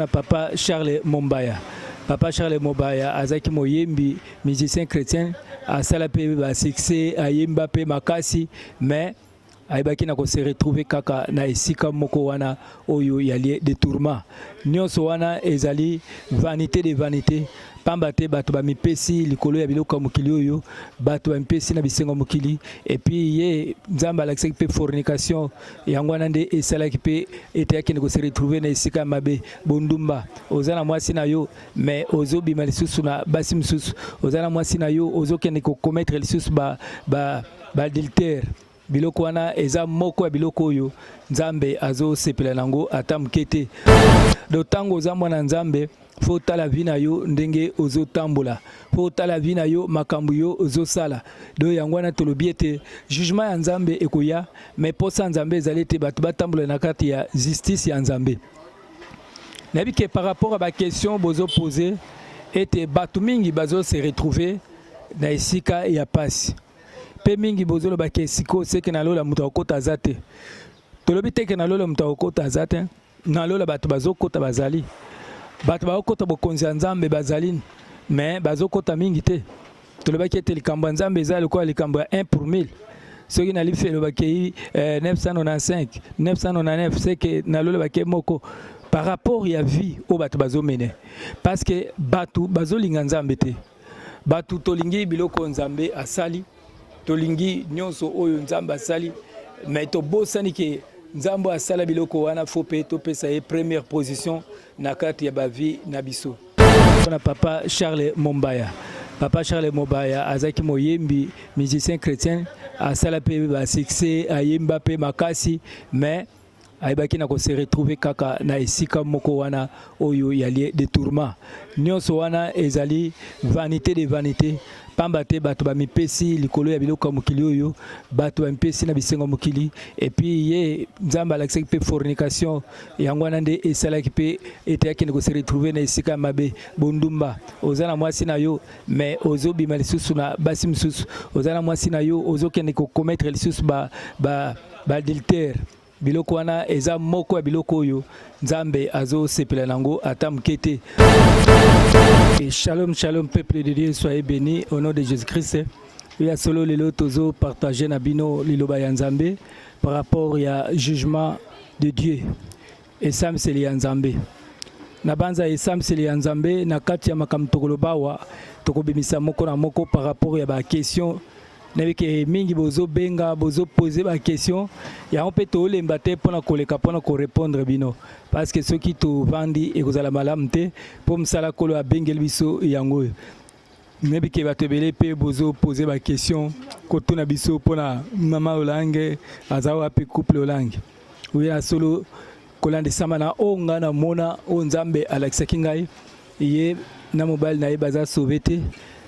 Na papa Charles Mombaya. Papa Charles Mombaya azalaki moyembi, musicien chrétien, asala mpe ba succès, ayemba mpe makasi, mais ayebaki na kose retrouver kaka na esika moko wana oyo ya lieu de tourment. Nyonso wana ezali vanité de vanité, pamba te bato bamipesi likolo ya biloko ya mokili oyo, bato bamipesi na bisengo ya mokili. Et puis ye Nzambe alakisaki mpe fornication, yango wana nde esalaki mpe ete akende kose retrouver na esika ya mabe. Bondumba, oza na mwasi na yo mais ozobima lisusu na basi mosusu, oza na mwasi na yo ozokende kocommettre lisusu baadultère. Biloko wana eza moko ya biloko oyo Nzambe azosepela nango ata moke te. Donc ntango oza mwana Nzambe, faut otala vie na yo ndenge ozotambola, faut otala vie na yo makambo yo ozosala. Donc yango wana tolobi ete jugement ya Nzambe ekoya, mais posa Nzambe ezali ete bato batambola na kati ya justice ya Nzambe. Nayebi ke par rapport à baquestion bozopose ete bato mingi bazose retrouver na esika ya pasi, mpe mingi bozoloba ke sikoyo seke na lola moto akokota aza te. Tolobi te ke na lola moto akokota aza te. Na lola bato bazokota bazali, bato bakokota bokonzi ya Nzambe bazali, mais bazokota mingi te. Tolobaki ete likambo ya Nzambe eza lokola likambo ya 1 pour 1000. Soki na lifelo bakei 995 999, seke na lola bakei moko par rapport ya vie oyo bato bazomene, parce que bato bazolinga Nzambe te. Bato tolingi biloko Nzambe asali, tolingi nyonso oyo Nzambe asali, mais tobosani ke Nzambe asala biloko wana, faut mpe topesa ye première position na kati ya bavie na biso. Na papa Charles Mombaya. Papa Charles Mombaya azalaki moyembi, musicien chrétien, asala mpe basuccès, ayemba mpe makasi, mais ayebaki na kose retrouver kaka na esika moko wana oyo ya lieu de tourment. Nyonso wana ezali vanité de vanité, pamba te bato bamipesi likolo ya biloko ya mokili oyo, bato bamipesi na bisengo ya mokili. Et puis ye Nzambe alakisaki mpe fornication, yango wana nde esalaki mpe ete akende kose retrouver na esika ya mabe. Bondumba, oza na mwasi na yo mais ozobima lisusu na basi mosusu, oza na mwasi na yo ozokende kocommettre lisusu baadultère. Biloko wana eza moko ya biloko oyo Nzambe azosepela nango ata moke te. Shalom, shalom, peuple de Dieu, soyez bénis au nom de Jésus-Christ. Ya solo, lelo tozo partager na bino liloba ya Nzambe par rapport ya jugement de Dieu, esambiseli ya Nzambe. Na banza esambiseli ya Nzambe, na kati ya makambo tokoloba awa, tokobimisa moko na moko par rapport ya baquestion. Nayebi ke mingi bozobenga, bozopose baquestion yango, mpe tolemba te mpona koleka mpona korépondre bino, parce que soki tovandi ekozala malamu te mpo mosala Kolo abengeli biso yango oyo. Nayebi ke bato ebele mpe bozopose baquestion, kotuna biso mpona mama Olange aza wapi, couple Olange. Oyo ya solo, kolandisama na oyo ngai namona, oyo Nzambe alakisaki ngai, ye na mobali na ye baza sauvé te,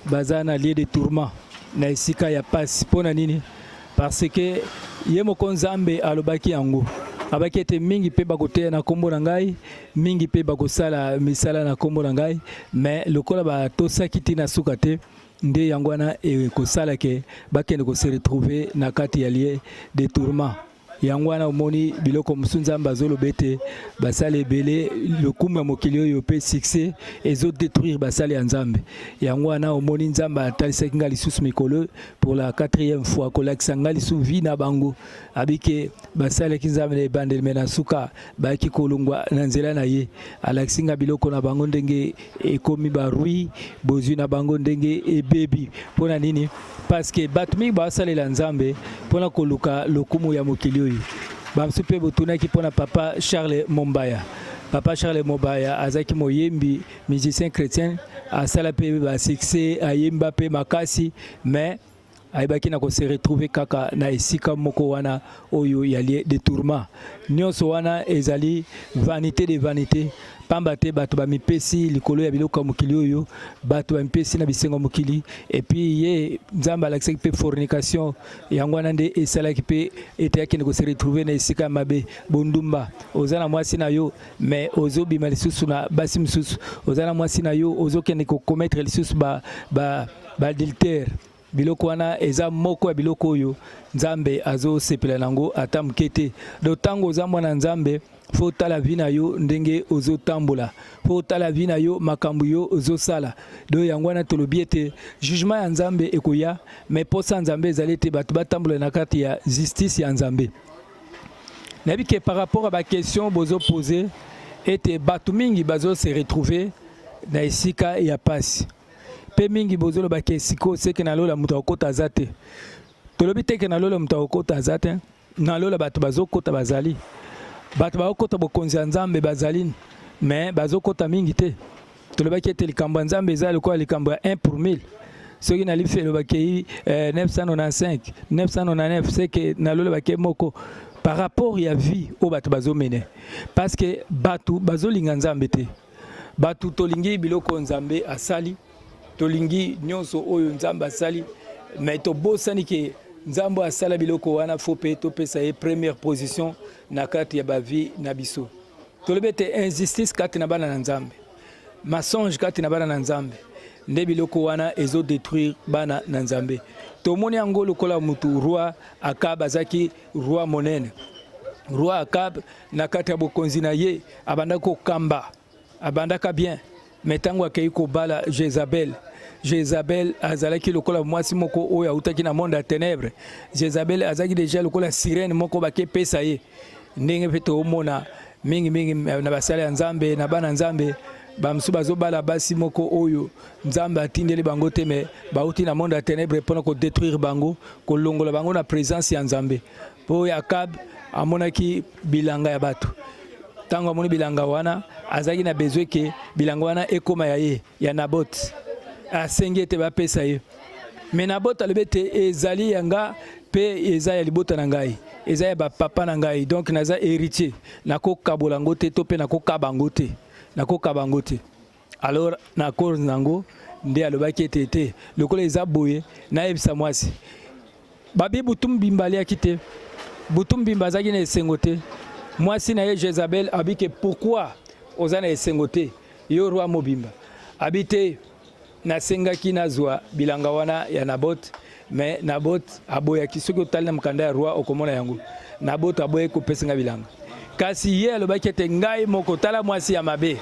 baza na lieu de tourment, na esika ya pasi. Mpo na nini? Parce que ye moko Nzambe alobaki yango, abaki ete mingi mpe bakoteya na nkombo na ngai, mingi mpe bakosala misala na nkombo na ngai, mais lokola batosaki ntina suka te, nde yango wana ekosala ke bakende kose retrouver na kati ya lieu de tourment. Yango wana omoni biloko mosusu Nzambe azoloba ete basali ebele, lokumu ya mokili oyo mpe succès ezodétruire basali ya Nzambe. Yango wana omoni Nzambe atalisaki ngai lisusu mikolo pour la quatrième fois, kolakisa ngai lisusu vie na bango. Abike basalaki Nzambe na ebandeli, mais na suka bayaki kolongwa na nzela na ye. Alakisi ngai biloko na bango ndenge ekomi baruines, bozwi na bango ndenge ebebi. Mpo na nini? Parce que bato mingi basalela Nzambe mpona koluka lokumu ya mokili oyo. Bamosusu mpe botunaki mpona papa Charles Mombaya. Papa Charles Mombaya azalaki moyembi, musicien chrétien, asala mpe basuccès, ayemba mpe makasi, mais ayebaki na kose retrouver kaka na esika moko wana oyo ya lieu de tourment. Nyonso wana ezali vanité de vanité, pamba te bato bamipesi likolo ya biloko ya mokili oyo, bato bamipesi na bisengo ya mokili. Et puis ye Nzambe alakisaki mpe fornication, yango wana nde esalaki mpe ete akende kose retrouver na esika ya mabe. Bondumba, oza na mwasi na yo mais ozobima lisusu na basi mosusu, oza na mwasi na yo ozokende kocommettre lisusu baadultère. Biloko wana eza moko ya biloko oyo Nzambe azosepela nango ata moke te. Donc ntango oza mwana Nzambe, Faut otala vie na yo ndenge ozotambola, faut otala vie na yo makambo yo ozosala. Donc yango wana tolobi ete jugement ya Nzambe ekoya, mais posa ya Nzambe ezali ete bato batambola na kati ya justice ya Nzambe. Nayebi ke par rapport à ba question bozo poser ete bato mingi bazo se retrouver na esika ya pasi, mpe mingi bozoloba ke sikoyo seke na lola moto akokota aza te. Tolobi te ke na lola moto akokota aza te. Na lola bato bazokota bazali, bato bakokota bokonzi ya Nzambe bazali, mais bazokota mingi te. Tolobaki ete likambo ya Nzambe eza lokola likambo ya 1 pour 1000. Soki na lifelo bakei 995, 999, seke na lola bakei moko par rapport ya vie oyo bato bazomene, parce que bato bazolinga Nzambe te. Bato tolingi biloko Nzambe asali, tolingi nyonso oyo Nzambe asali, mais tobosani ke Nzambe asala biloko wana, faut mpe topesa ye première position na kati ya bavie na biso. Tolobi ete injustice kati na bana na Nzambe, mensonge kati na bana na Nzambe, nde biloko wana ezodétruire bana na Nzambe. Tomoni yango lokola mutu roi Akab azalaki roi monene. Roi Akab, na kati ya bokonzi na ye, abandaki kokamba, abandaka bien, mais ntango akei kobala Jezabel, Jezabel azalaki lokola mwasi moko oyo autaki na monde ya ténèbre. Jezabel azalaki déjà lokola sirène moko bakepesa ye. Ndenge mpe toomona mingimingi na basali ya Nzambe, na bana Nzambe bamosusu bazobala basi moko oyo Nzambe atindeli bango te, mais bauti na monde ya ténèbre mpona kodétruire bango, kolongola bango na présence ya Nzambe. Mpo oyo Akab amonaki bilanga ya bato, ntango amoni bilanga wana, azalaki na besoin ke bilanga wana ekóma ya ye, ya Nabot. Asengi ete bapesa ye, mais Nabot alobi ete ezali ya nga mpe eza ya libota na ngai, eza ya bapapa na ngai, donc naza héritier, nakokabola yango te to mpe nakokaba yango te, nakokaba yango te. Alors na cause nango nde alobaki ete te, lokola eza boye, nayebisa mwasi babi. Butu mbimba aliaki te, butu mbimba azalaki na esengo te. Mwasi na ye Jezabel abi ke pourquoi oza na esengo te, yo roi mobimba? Abi te, nasengaki nazwa bilanga wana ya Nabot, mais Nabot aboyaki. Soki otali na mokanda ya roi, okomona yango. Nabot aboyaki kopesa nga bilanga, kasi ye alobaki ete ngai moko. Tala mwasi ya mabe.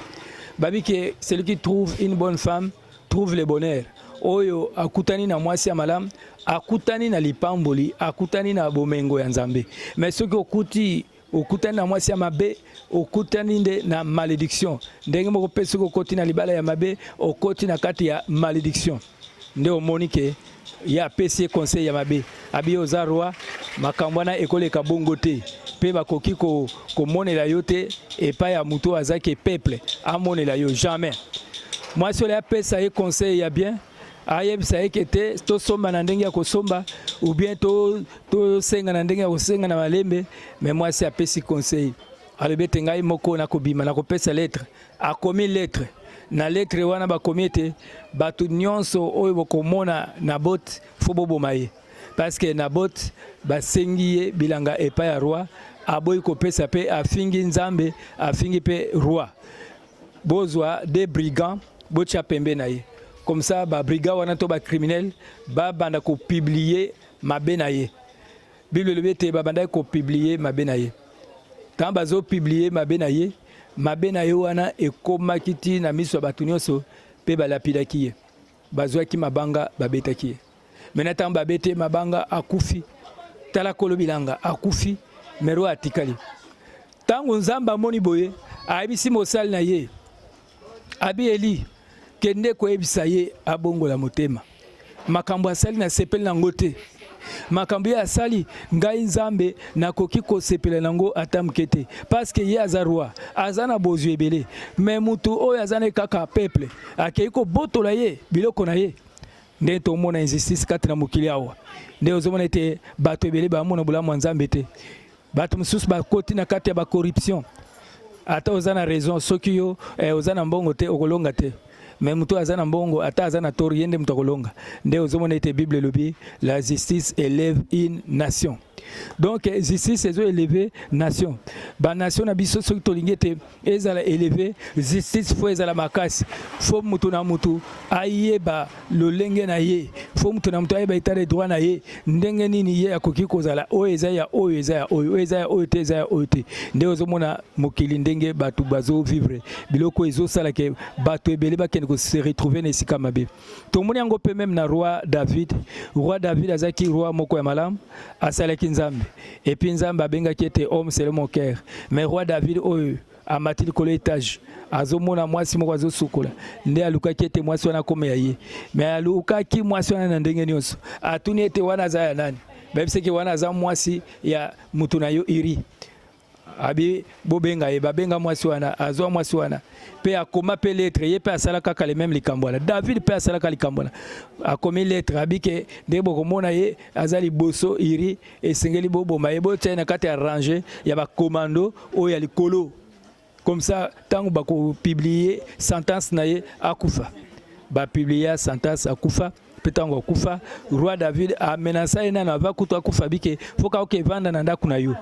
Babi ke celui qui trouve une bonne femme trouve le bonheur. Oyo akutani na mwasi ya malamu akutani na lipamboli, akutani na bomengo ya Nzambe. Mais soki okuti okutani na mwasi ya mabe, okutani nde na malédiction. Ndenge moko mpe soki okoti na libala ya mabe, okoti na kati ya malédiction. Nde omoni ke ye apesi ye conseil ya mabe, abi oza roi, makambo wana ekoleka bongo te, mpe bakoki komonela yo te epai ya motu oyo azaki peuple, amonela yo jamais. Mwasi oyo apesa ye conseil ya bien, ayebisa ye ke te, tosomba na ndenge ya kosomba ou bien tosenga na ndenge ya kosenga na malembe. Mais mwasi apesi conseil, alobi ete ngai moko nakobima, nakopesa lettre. Akomi lettre. Na lettre wana bakomi ete bato nyonso oyo bokomona Nabot, faut boboma ye, parce que Nabot basengi ye bilanga epai ya roi, aboyi kopesa, mpe afingi Nzambe, afingi mpe roi. Bozwa des brigands, botia pembe na ye. Comme ça babrigand wana to bacriminel babanda kopublier mabe na ye. Bible elobi ete babandaki kopublier mabe na ye. Ntango bazopublier mabe na ye, mabe na ye wana ekomaki ti na miso ya bato nyonso, mpe balapidaki ye, bazwaki mabanga, babetaki ye. Mais ntango babete mabanga, akufi. Tala kolo bilanga akufi, mais roi atikali. Ntango Nzambe amoni boye, ayebisi mosali na ye, abi Eli, kende koyebisa ye abongola motema. Makambo asali, nasepeli nango te. Makambo ye asali, ngai Nzambe nakoki kosepela nango ata moke te, parce que ye aza roi, aza na bozwi ebele, mais mutu oyo aza na kaka peuple, akei kobotola ye biloko na ye. Nde tomona injustice kati na mokili awa. Nde ozomona ete bato ebele bamona bolamu ya Nzambe te. Bato mosusu bakoti na kati ya bacorruption. Ata oza na raison, soki yo oza na mbongo te, okolonga te. Mais moto aza na mbongo, ata aza na tort, ye nde moto akolonga. Nde ozomona ete Bible elobi: la justice élève une nation. Donc justice ezo élever nation. Banation na biso, soki tolingi ete ezala élevé, justice faut ezala makasi. Faut mutu na mutu ayeba lolenge na ye. Faut moto na moto ayeba état de droit na ye, ndenge nini ye akoki kozala oyo eza ya oyo, eza ya oyo, oyo eza ya oyo te, eza ya oyo te. Nde ozomona mokili ndenge bato bazovivre, biloko ezosala ke bato ebele bakende kose retrouver na esika mabe. Tomoni yango mpe même na roi David. Roi David azalaki roi moko ya malamu, asalaki Nzambe, et puis Nzambe abengaki ete homme selon mon cœur. Mais roi David oyo amati likolo étage, azomona mwasi moko azosukola, nde alukaki ete mwasi wana akoma ya ye. Mais alukaki mwasi wana na ndenge nyonso. Atuni ete wana aza ya nani? Bayebisaki wana aza mwasi ya mutu na yo Urie. Abi bobenga ye. Babenga mwasi wana, azwa mwasi wana mpe akoma mpe lettre. Ye mpe asala kaka le même likambo wana. David mpe asalaka likambo wana, akomi lettre, abike nde bokomona ye aza liboso Urie, esengeli boboma ye, botia ye na kati ya rang ya bacommando oyo ya likolo. Comme ça, ntango bakopublier sentence na ye, akufa. Bapublier sentence, akufa. Mpe ntango akufa, roi David amenacer ye nano ava kutu akufa, bike foka oke evanda na ndako na yo.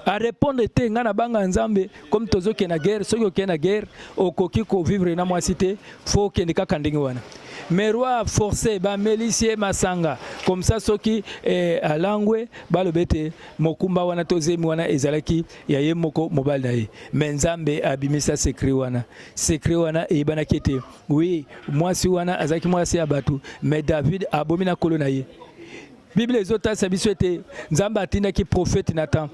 Arépondre te: ngai nabanga Nzambe. Comme tozokende na guerre, soki okende na guerre, okoki kovivre na mwasi te, faut okende kaka ndenge wana. Mais roi forcé, bamelisi ye masanga, comme ça soki alangwe, baloba ete mokumba wana to zemi wana ezalaki ya ye moko mobali na ye. Mais Nzambe abimisa secret wana. Secret wana eyebanaki ete oui, mwasi wana azalaki mwasi ya bato, mais David abomi na nkolo na ye. Bible ezotalisa biso ete Nzambe atindaki prophète Nathan.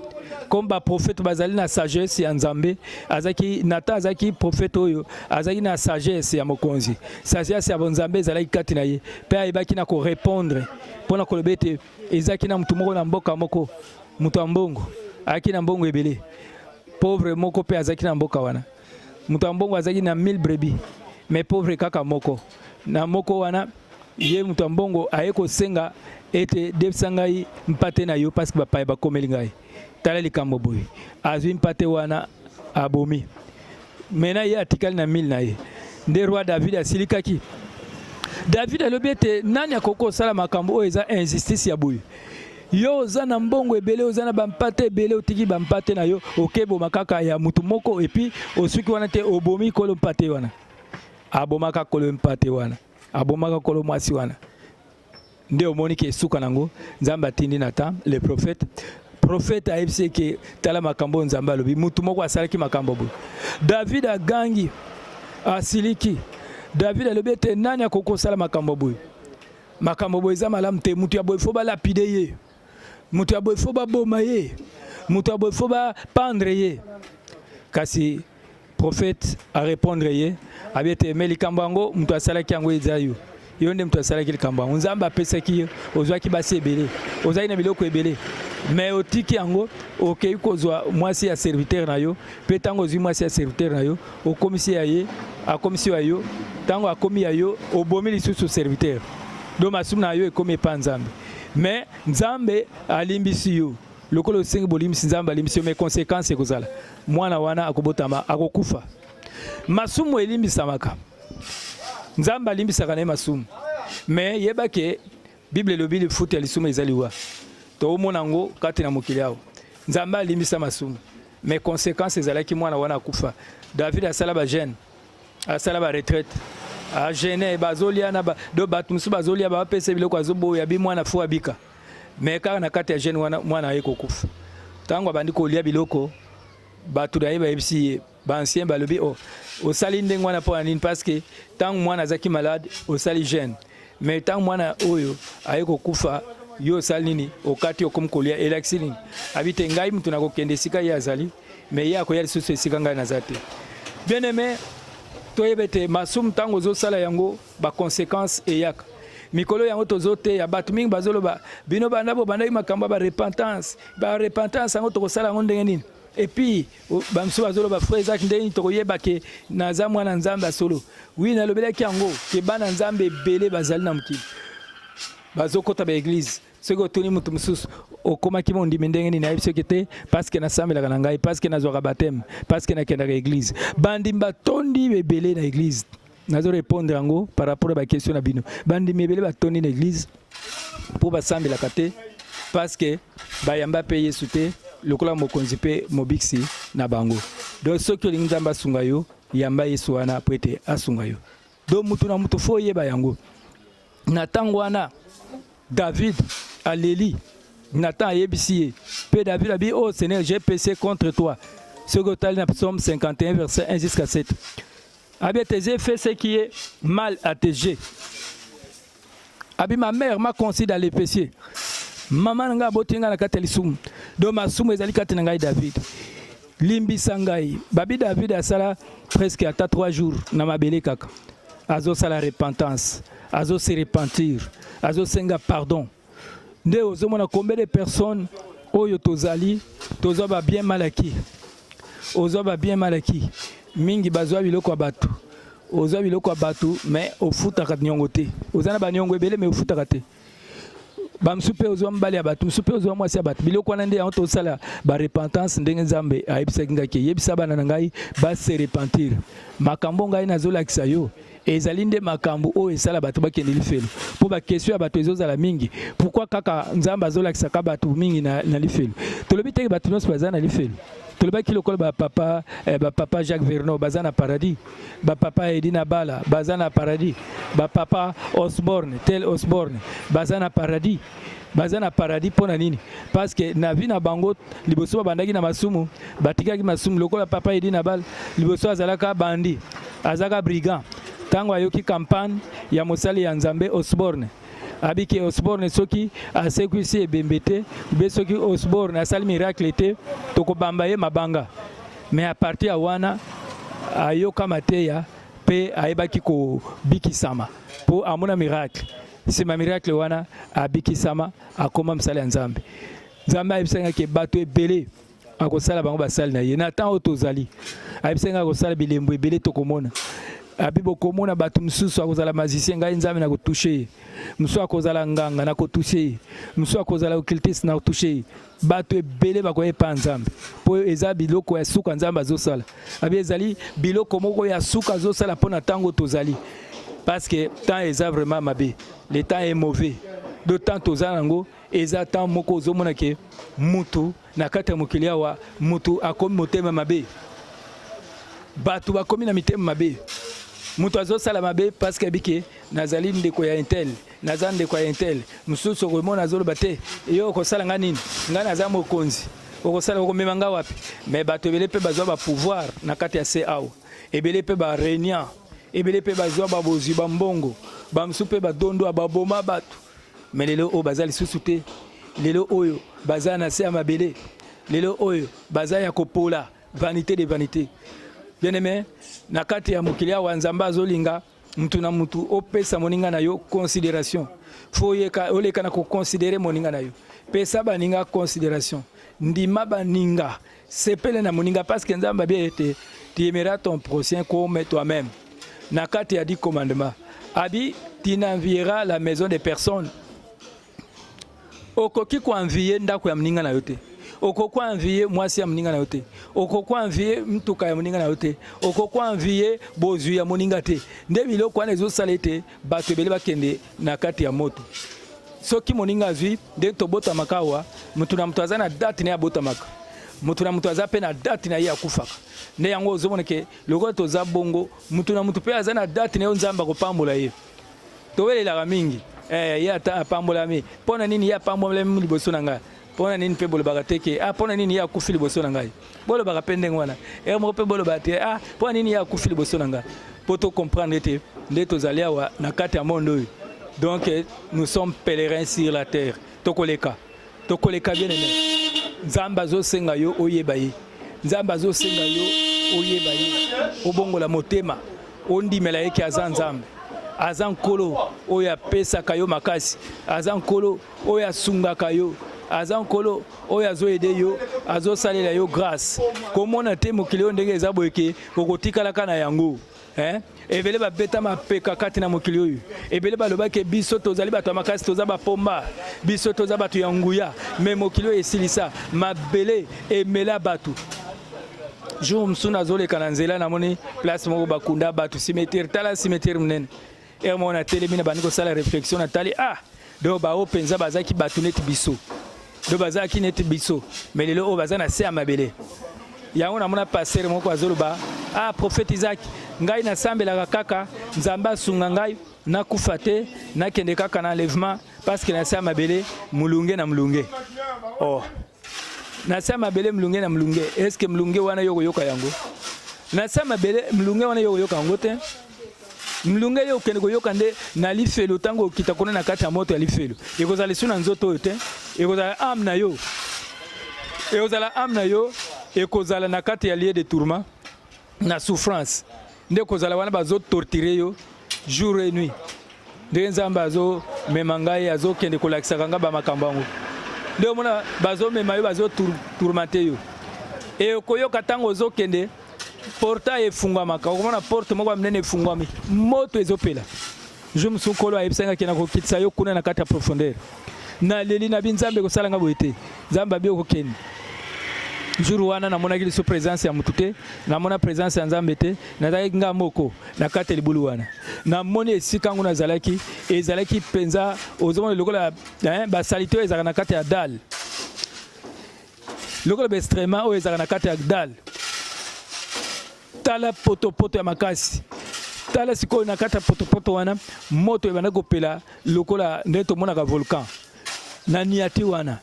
Comme baprophète bazali na sagesse ya Nzambe, azalaki Nathan, azalaki prophète oyo azalaki na sagesse ya mokonzi. Sagesse ya bonzambe ezalaki kati na ye, mpe ayebaki na korépondre mpo na koloba ete ezalaki na motu moko na mboka moko, moto ya mbongo, ayaki na mbongo ebele. Pauvre moko mpe azalaki na mboka wana. Moto ya mbongo azalaki na 1000 brebis, mais pauvre kaka moko. Na moko wana, ye moto ya mbongo aye kosenga ete debisa ngai mpate na yo, parce que bapaya bakomeli ngai. Tala likambo boye, azwi mpate wana, abomi. Mena ye atikali na 1000 na ye. Nde roi David asilikaki. David alobi ete nani akoki kosala makambo oyo eza injustice ya boye? Yo oza na mbongo ebele, oza na bampate ebele, otiki bampate na yo, okeboma kaka ya mutu moko. Et puis osuki wana te, obomi kolo mpate wana. Abomaka kolo mpate wana, abomaka kolo mwasi wana. Nde omoni ke esuka nango, Nzambe atindi Nathan le prophète. Prophète ayebisi ke tala makambo oyo Nzambe alobi, mutu moko asalaki makambo boye. David agangi, asiliki. David alobi ete nani akoki kosala makambo boye? Makambo boye eza malamu te. Mutu ya boye, faut balapider ye. Mutu ya boye, faut baboma ye. Mutu ya boye, faut bapendre ye. Kasi prophète arépondre ye, abi ete mais likambo yango, moto asalaki yango eza yo. Yo nde moto asalaki likambo yango. Nzambe apesaki yo, ozwaki basi ebele, ozalaki na biloko ebele, mais otiki yango, okei kozwa mwasi ya serviteur na yo. Mpe ntango ozwi mwasi ya serviteur na yo, okomisi ya ye, akomisi ya yo. Ntango akomi ya yo, obomi lisusu serviteur. Donc masumu na yo ekomi epa Nzambe. Mais Nzambe alimbisi yo lokola osengi bolimbisi. Nzambe alimbisi yo, mais conséquence ekozala mwana wana akobotama akokufa. Masumu elimbisamaka, Nzambe alimbisaka na ye masumu, mais yeba ke Bible elobi lifuta ya lisumu eza liwa. Toomona yango kati na mokili awa. Nzambe alimbisa masumu, mais conséquence ezalaki mwana wana akufa. David asala bajeûne, asala baretraite, ajeûner, bazolia na do bato mosusu bazolia, bapesa biloko, azoboya bi mwana faut abika. Mais kaka na kati ya jeûne wana, mwana aye kokufa. Ntango abandi kolia biloko, bato na ye bayebisi ye, baancien balobi: o osali ndenge wana mpo na nini? Parce que ntango mwana azalaki malade, osali jeûne, mais ntango mwana oyo aye kokufa, yo osali nini? Okati, okomi kolia, elakisi nini? Abi te, ngai mutu nakokende esika ye azali, mais ye akoya lisusu esika ngai naza te. Bien aimé, toyeba ete masumu, ntango ozosala yango, baconséquence eyaka. Mikolo yango tozoteya, bato mingi bazoloba: bino banda bobandaki makambo ya barepentance, barepentance yango tokosala yango ndenge nini? Et puis bamosusu bazoloba: frère Ezaki, ndenge nini tokoyeba ke naza mwana Nzambe ya solo? Oui, nalobelaki yango ke bana Nzambe ebele bazali na mokili, bazokɔta baéglise. Soki otuni moto mosusu: okomaki mondimi ndenge nini? Nayebi soki te, parce que nasambelaka na ngai, parce que nazwaka baptême, parce que nakendaka église. Bandimi batondi ebele na église. Nazo répondre yango par rapport ya baquestion na bino. Bandimi ebele batondi na église mpo basambelaka te, parce que bayamba mpe Yesu te lokola mokonzi mpe mobikisi na bango. Donc soki olingi Nzambe asunga yo, yamba Yesu wana po ete asunga yo. Donc mutu na mutu faut oyeba yango na ntango wana. David aleli, Nathan ayebisi ye, mpe David abi, oh Seigneur, j'ai péché contre toi. Soki otali na Psaume 51 verset 1 jusqu'à 7. Abi ete j'ai fait ce qui est mal à tes yeux. Abi ma mère m'a conçu dans le péché. Mama na ngai aboti ngai na kati ya lisumu. Donc masumu ezali kati na ngai David. Limbisa ngai. Babi David asala presque ata 3 jours na mabele kaka. Azosala repentance, azo se repentir, azosenga pardon. Nde ozomona combien de personnes oyo tozali tozwa ba bien mal acquis. Ozwa ba bien mal acquis. Mingi bazwa biloko ya bato. Ozwa biloko ya bato mais ofutaka niongo te. Oza na ba niongo ebele mais ofutaka te. Ba mosusu mpe ozwa mobali ya bato, mosusu mpe ozwa mwasi ya bato. Biloko wana nde yango tosala ba repentance ndenge Nzambe ayebisaki ngai ke yebisa bana na ngai ba se repentir. Makambo ngai nazolakisa yo ezali nde makambo oyo esala bato bakende lifelo, mpo ba question ya bato ezozala mingi. Pourquoi kaka Nzambe azolakisaka bato mingi na lifelo? Tolobi te bato nyonso baza na lifelo. Tolobaki lokola ba papa, ba papa Jacques Vernaud baza na paradis, ba papa Edina Bala baza na paradis, ba papa Osborne tel Osborne baza na paradis. Baza na paradis mpo na nini? Parce que na vie na bango liboso babandaki na masumu, batikaki masumu. Lokola papa Edina Bala liboso azalaka bandi, azalaka brigand. Tango ayoki campagne ya mosali ya Nzambe Osborne, abiki Osborne soki asekwisi ebembe te, be soki Osborne asali miracle te, tokobamba ye mabanga. Mais à partir ya wana ayoka mateya pe ayebaki kobikisama po amona miracle. Sima miracle wana abikisama, akoma mosali ya Nzambe. Nzambe ayebisaki ke bato ebele akosala bango basali na ye. Na temps oyo tozali, ayebisaki akosala bilembo ebele tokomona. Abi bokomona bato mosusu akozala magicien, ngai Nzambe na kotouche ye. Mosusu akozala nganga, na kotouche ye. Mosusu akozala occultiste, na kotouche ye. Bato ebele bakoya epa Nzambe po eza biloko ya suka Nzambe azosala. Abi ezali biloko moko ya suka azosala po na tango tozali, parce que temps eza vraiment mabe, le temps est mauvais. Do temps toza nango eza temps moko ozomona ke mutu na kati ya mokili awa mutu akomi motema mabe, bato bakomi na mitema mabe. Mutu azosala mabe parce que abike nazali ndeko ya intel, naza ndeko ya intel. Mosusu okomona azoloba te, yo okosala nga nini, nga naza mokonzi, okosala okomema nga wapi? Mais bato ebele mpe bazwa ba pouvoir na kati ya se awa, ebele mpe ba régnant, ebele mpe bazwa ba bozwi ba mbongo, ba mosusu mpe badondoa baboma bato. Mais lelo oyo baza lisusu te, lelo oyo baza na se ya mabele, lelo oyo baza ya kopola, vanité de vanité. Bien aimé, na kati ya mokili awa Nzambe azolinga mutu na mutu opesa moninga na yo considération. Faut oyeka oleka na koconsidérer moninga na yo. Pesa baninga considération, ndima baninga, sepele na moninga, parce que Nzambe abi ete tu aimeras ton prochain comme toi-même. Na kati ya 10 commandements abi tu n'envieras la maison de personne. Okoki koenvier ndako ya moninga na yo te, okoki koenvier mwasi ya moninga na yo te, okoki koenvier mtuka ya moninga na yo te, okoki koenvier bozwi ya moninga te. Nde biloko wana ezosala ete bato ebele bakende na kati ya moto. Soki moninga azwi, nde tobotamaka awa, motu na moto aza na date na ye abotamaka, motu na moto aza mpe na date na ye akufaka. Nde yango ozomona ke lokola toza bongo, motu na motu mpe aza na date na ye, Nzambe akopambola ye. Towelelaka mingi ye ata apambolami, mpo na nini ye apambolami liboso na ngai? Mpo na nini mpe bolobaka te ke ah, mpo na nini ye akufi liboso na ngai? Bolobaka mpe ndenge wana ere moko mpe bolobaka te ah, mpo na nini ye akufi liboso na ngai? Mpo to comprendre ete nde tozali awa na kati ya monde oyo, donc nous sommes pèlerins sur la terre. Tokoleka, tokoleka bien aimé. Nzambe azosenga yo oyeba ye, Nzambe azosenga yo oyeba ye, obongola motema, ondimela ye ke aza Nzambe, aza Nkolo oyo apesaka yo makasi, aza Nkolo oyo asungaka yo, aza Nkolo oyo azoyede yo, azosalela yo grâce. Komona te mokili oyo ndenge eza boye ke okotikalaka na yango. Ebele babeta mapeka kati na mokili oyo, ebele balobaki biso tozali bato ya makasi, toza bapomba, biso toza bato ya nguya, me mokili oyo esilisa mabele emela bato. Jour mosusu nazoleka na nzela, namoni place moko bakunda bato, cimetière. Tala cimetière monene. Ere moko natelemi, na bandi kosala réflexion, natali, ah, donc bao mpenza bazalaki bato neti biso, donc bazalaki neti biso, mais lelo oyo baza na se ya mabele. Yango namona pasteur moko azoloba, ah, prophète Isaac, ngai nasambelaka kaka Nzambe asunga ngai nakufa te, nakende kaka na enlèvement. Parce que na se ya mabele mulunge na mulunge. Oh. Na se ya mabele mulunge na mulunge. Est ce que mulunge wana yo koyoka yango? Na se ya mabele mulunge wana yo koyoka yango te? Mulunge yo okende koyoka nde na lifelo ntango okita kuna na kati ya moto ya lifelo. Ekozala lisusu na nzoto oyo te. Ekozala ame na yo. Ekozala ame na yo ekozala na kati ya lieu de tourment na souffrance nde kozala wana bazo torturer yo jour et nuit ndenge nzambe azomema ngai azokende kolakisaka ngai bamakambo yango nde omona bazomema yo bazotourmente yo e okoyoka ntango ozokende portail efungwamaka okomona porte moko ya monene efungwami moto ezopela jour mosusu nkolo ayebisaki ngai kenda kokitisa yo kuna na kati ya profondeur naleli nabi nzambe kosala ngai boye te nzambe abi okokende jour wana namonaki lisusu présence ya motu te namona présence ya nzambe te nazalaki ngai moko na kati ya libulu wana namoni esika yango nazalaki ezalaki mpenza ozomona lokola basalite oyo ezalaka na kati ya dale lokola baestrema oyo ezalaka na kati ya dale Tala potopoto ya makasi. Tala sikoyo na kati ya potopoto wana moto ebanda kopela lokola nde tomonaka volcan na niati wana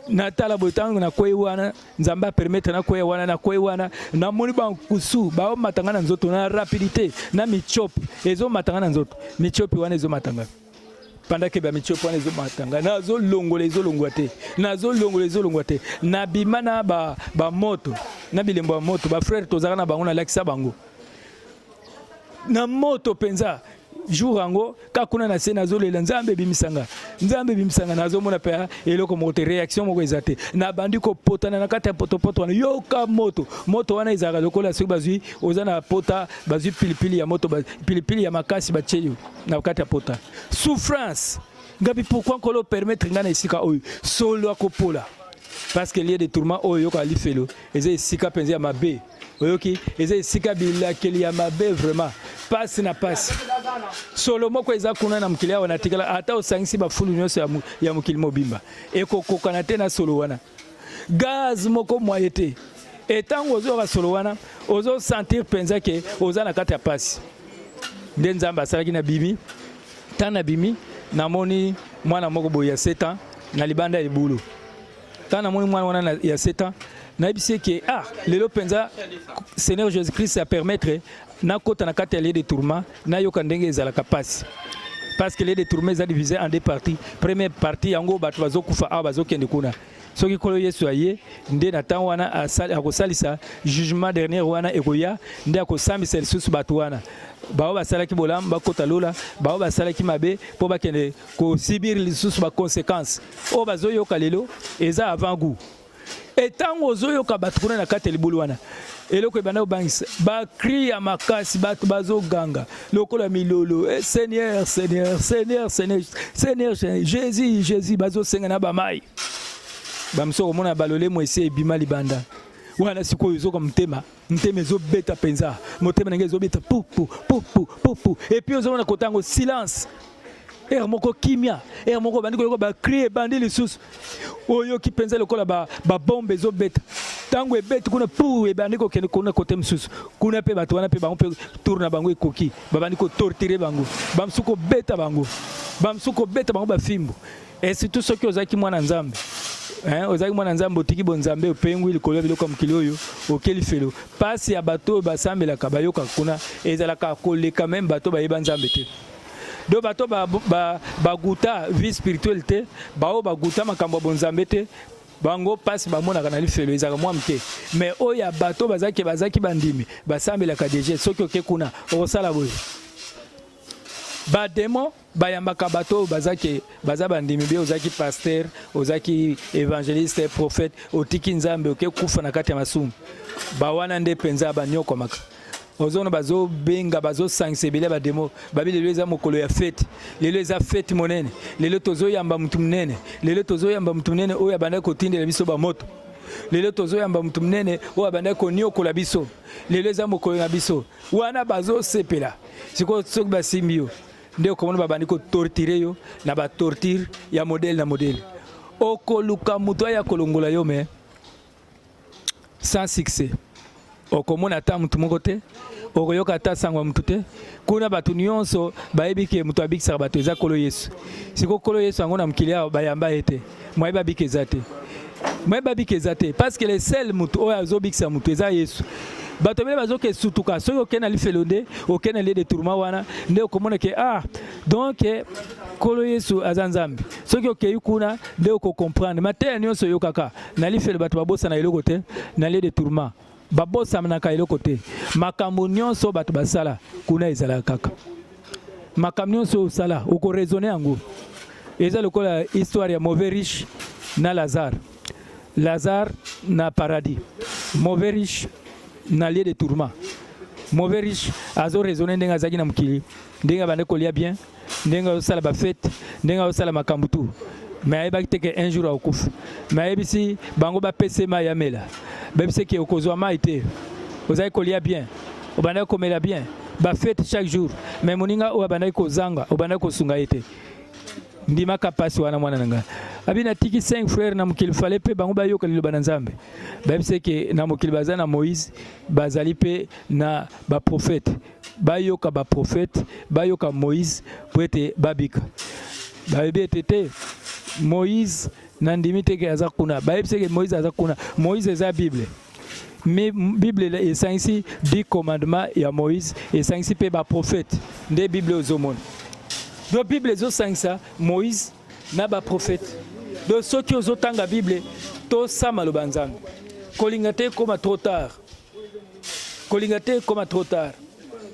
natala boye ntango nakwei wana nzambe apermettre nakwea wana nakwei wana namoni bankusu baomata ngai na nzoto na rapidité na michopi ezomata ngai na nzoto michopi wana ezomata ngai pendant que ba mitiopo wana ezomata ngai nazolongola ezolongwa te nazolongola ezolongwa te nabima na bamoto ba na bilembo ya moto bafrere tozalaka na bango nalakisa bango na moto mpenza jour yango kaka kuna na se nazolela nzambe ebimisa nga nzambe ebimisa nga nazomona mpe eloko moko te réaction moko eza te nabandi kopotana na kati ya potopoto wana yoka moto moto wana ezalaka lokola soki bazwi oza na pota bazwi pilipili ya moto pilipili ya makasi batie yo na kati ya pota souffrance ngabi pourquoi nkolo permettre ngai na esika oyo solo akopola parce que lieu de tourment oyo oyoka lifelo eza esika mpenza ya mabe oyoki eza esika bilakeli ya mabe vraiment pasi na pasi solo moko eza kuna na mokili awa natikala ata osangisi bafulu nyonso ya mokili mobimba ekokokana te na solo wana gaz moko mwaye te etango ozoyoka solo wana ozosentir mpenza ke oza na kati ya pasi nde nzambe asalaki na bimi ntango nabimi namoni mwana moko boye ya 7 ans na libanda ya libulu ntango namoni mwana wana ya 7 ans nayebisi ye ke ah lelo mpenza seigneur jésus christ apermettre nakota na kati ya lieu de tourment nayoka ndenge ezalaka mpasi parce que lieu de tourment eza divisé en deux parties première partie yango bato bazokufa awa bazokende kuna soki nkolo yesu aye nde na ntango wana akosalisa jugement dernier wana ekoya nde akosambisa lisusu bato wana baoyo basalaki bolamu bakota lola baoyo basalaki mabe mpo bakende kosibir lisusu baconséquence oyo bazoyoka lelo eza avant goût etango ozoyoka bato kuna na kati ya libulu wana eloko ebanda kobangisa bakri ya makasi bato bazoganga lokola milolo eh, seigneur seigneur seigneur seigneur seigneur jésus jésus bazosenga na bamai bamosusu okomona balolemo esi ebima libanda wana sikoyo ozoka motema motema ezobeta mpenza motema na ngai ezobeta pupu pupu pupu epuis ozomona kotango silence heure moko kimia heure moko obandi koyoka bacri ebandi lisusu oyoki mpenza lokola babombe ba ezobeta ntango ebeti kuna pu ebandi kokende kuna kote mosusu kuna mpe bato wana mpe bango mpe tour na bango ekoki babandi kotortire bango bamosusu kobeta bango bamosusu kobeta bango bafimbo et surtout soki ozalaki mwana nzambe hein, ozalaki mwana nzambe otiki bonzambe opengwi likolo ya biloko ya mokili oyo oke lifelo mpasi ya bato oyo basambelaka bayokaka kuna ezalaka koleka meme bato bayeba nzambe te donc bato baguta ba, ba vie spirituelle te baoyo baguta makambo ya bonzambe te bango mpasi bamonaka na lifelo ezalaka mwa moke mais oyo ya bato bazalaki bazalaki bandimi basambelaka deja soki oke kuna okosala boye bademo bayambaka bato oyo bazaki baza bandimi be ozalaki pasteur ozalaki évangéliste prophète otiki nzambe oke kufa na kati ya masumu bawana nde mpenza banyokwamaka ozona bazobenga bazosangisa ebele ya bademo babi lelo eza mokolo ya fete lelo eza fete monene lelo tozoyamba motu monene lelo tozoyamba motu monene oyo abandaki kotindela biso bamoto lelo tozoyamba motu monene oyo abandaki koniokola biso lelo eza mokolo na biso wana bazosepela sikoyo soki basimbi yo nde okomona babandi kotortire yo na batortire ya modele na modele okoluka moto aya kolongola yo me sans succès okomona ata motu moko te Okoyoka ata sango ya mutu te. Kuna bato nyonso bayebi ke moto abikisaka bato eza Nkolo Yesu. Sikoyo Nkolo Yesu yango na mokili awa bayamba ye te. Moyen babika eza te. Moyen babika eza te parce que le seul moto oyo azobikisa moto eza Yesu. Bato ebele bazoke sutuka soki okei na lifelo nde okei na lieu de tourment wana nde okomona ke ah donc Nkolo Yesu aza Nzambe. Soki okei kuna nde okocomprendre mateya nyonso oyokaka na lifelo. Bato babosana eloko te na lieu de tourment, babosanaka eloko te. Makambo nyonso bato basala kuna ezalaka kaka makambo nyonso osala, okoraisonner yango. Eza lokola histoire ya mauvais riche na Lazare. Lazare na paradis, mauvais riche na lieu de tourment. Mauvais riche azoraisonner ndenge azalaki na mokili, ndenge abandi kolia bien, ndenge azosala bafêtes, ndenge azosala makambo tu, mais ayebaki te ke un jour akokufa. Mais ayebisi bango bapesa mai amela. Bayebisi ke okozwa mai te, ozalaki kolia bien, obandaki komela bien, bafêtes chaque jour, mais moninga oyo abandaki kozanga, obandaki kosunga ye te. Ndimaka mpasi wana, mwana na ngai. Abi natiki 5 frère na mokili, fale mpe bango bayoka liloba na Nzambe. Bayebisi ke na mokili baza na Moïse, bazali mpe na baprophètes, bayoka baprophètes, bayoka Moïse po ete babika. Bayebi ete te, Moïse nandimi te ke aza kuna. Bayebisi ke Moïse aza kuna. Moïse eza Bible, mais Bible esangisi 10 commandement ya Moïse, esangisi mpe baprophètes. Nde Bible ozomona. Donc Bible ezosangisa Moïse na baprophètes. Donc soki ozotanga Bible, tosa maloba Nzambe. Kolinga te ekóma trop tard, kolinga te ekóma trop tard.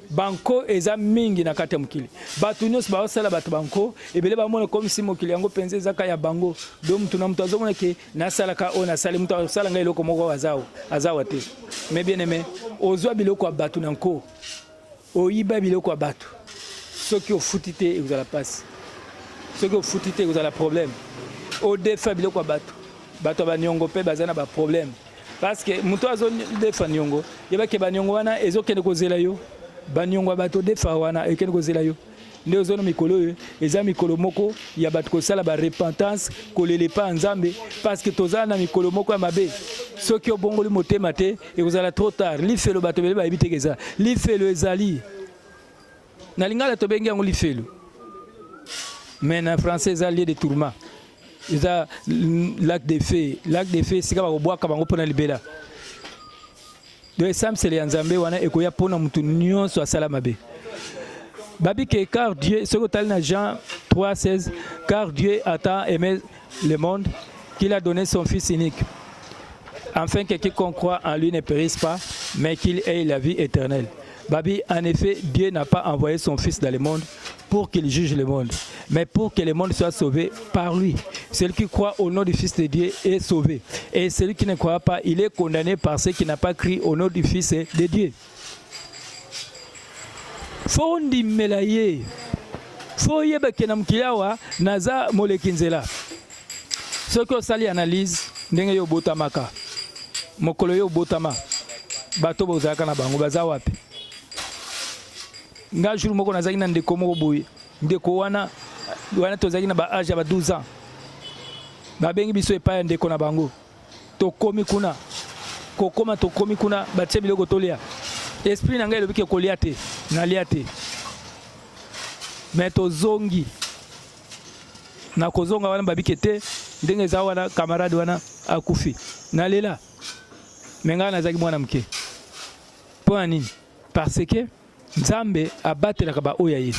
Banko eza mingi na kati ya mokili. Bato nyonso baosala bato banko ebele, bamona komisi mokili yango mpenza ezaka ya bango. Do mutu na moto azomona ke nasalaka oyo nasali, moto asala ngai eloko moko azawa azawa te. Mais bien aimé, ozwa biloko ya bato na nko, oyiba biloko ya bato, soki ofuti te ekozala mpasi, soki ofuti te ekozala problème. Odefa biloko ya bato, bato ya baniongo mpe baza na baproblème, parce que moto azodefa niongo, yebake baniongo wana ezokende kozela yo. Baniongo ya bato odefa wana ekende kozela yo. Nde ozona mikolo oyo eza mikolo moko ya bato kosala barepentance, kolela epa ya Nzambe, parce que toza na mikolo moko ya mabe. Soki obongoli motema te, ekozala trop tard. Lifelo, bato ebele bayebi teke eza lifelo. Ezali na lingala tobengi yango lifelo, mais na français eza lieu de tourment, eza lac de feu. Lac de feu, esika bakobwaka bango mpona libela. Donc esambiselo ya Nzambe wana ekoya mpona motu nyonso asala mabe. Babi ke car Dieu, soki otali na Jean 3 16, car Dieu a tant aimé le monde qu'il a donné son fils unique, afin que quiconque croit en lui ne périsse pas, mais qu'il ait la vie éternelle. Babi, en effet, Dieu n'a pas envoyé son fils dans le monde pour qu'il juge le monde, mais pour que le monde soit sauvé par lui. Celui qui croit au nom du Fils de Dieu est sauvé. Et celui qui ne croit pas, il est condamné par ce qui n'a pas cru au nom du Fils de Dieu. Faut ndimela ye, faut oyeba ke na mokili awa naza moleki nzela. Soki osali analyse ndenge yo obotamaka, mokolo yo obotama, bato bozalaka na bango baza wapi? Nga jour moko nazalaki na ndeko moko boye. Ndeko wana wana tozalaki na baâge ya ba 12 ans. Babengi biso epai ya ndeko na bango. Tokomi kuna, kokoma tokomi kuna, batie biloko tolia. Esprit na ngai elobi ke kolia te, nalia te. Mais tozongi na kozonga wana, babike te ndenge eza wana, camarade wana akufi. Nalela, mais ngai nazalaki mwana moke. Mpo na nini? Parce que Nzambe abatelaka baoyo ya ye.